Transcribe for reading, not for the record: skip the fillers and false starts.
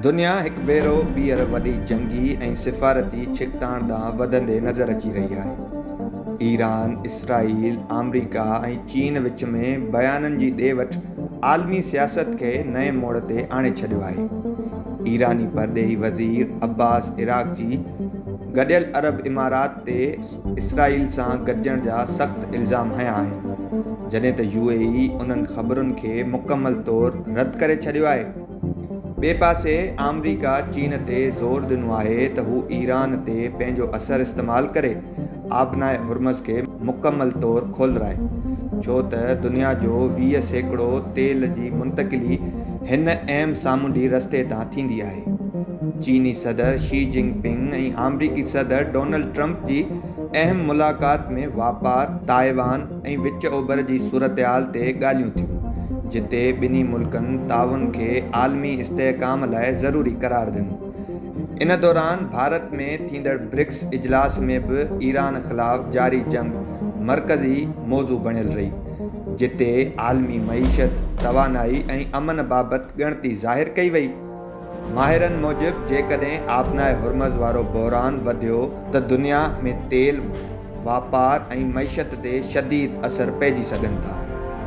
دنيا هڪ ڀيرو ٻيهر وڏي جنگي ۽ سفارتي ڇڪتاڻ ڏانهن وڌندي نظر اچي رهي آهي. ايران، اسرائيل، آمريڪا ۽ چين وچ ۾ بيانن جي ڏي وٺ عالمي سياست کي نئين موڙ تي آڻي ڇڏيو آهي. ايراني پرڏيهي وزير عباس عراقچي گڏيل عرب امارات تي اسرائيل سان گڏجڻ جا سخت الزام هنيا آهن، جڏهن ته يو اي اي انهن خبرن کي مڪمل طور رد ڪري ڇڏيو آهي. ٻئي پاسي آمريڪا چين تي زور ڏنو آهي ته هو ايران تي پنهنجو اثر استعمال ڪري آبنائي هرمز کي مڪمل طور کولرائي، ڇو ته دنيا جو 20% تيل جي منتقلي هن اهم سامونڊي رستي تان ٿيندي آهي. چيني صدر شي جنگ پنگ ۽ آمريڪي صدر ڊونلڊ ٽرمپ جي اهم ملاقات ۾ واپار، تائيوان ۽ وچ اوڀر جي صورتحال تي ڳالهيون ٿيون، جتي ٻنهي ملڪن تعاون کي عالمي استحڪام لاء ضروري قرار ڏنو. ان دوران ڀارت ۾ ٿيندڙ برڪس اجلاس ۾ به ايران خلاف جاري جنگ مرڪزي موضوع بڻيل رهي، جتي عالمي معيشت، توانائي ۽ امن بابت ڳڻتي ظاهر ڪئي وئي. ماهرن موجب جيڪڏهن آبنائي هرمز وارو بحران وڌيو ته دنيا ۾ تيل، واپار ۽ معيشت تي شديد اثر پئجي سگهن ٿا.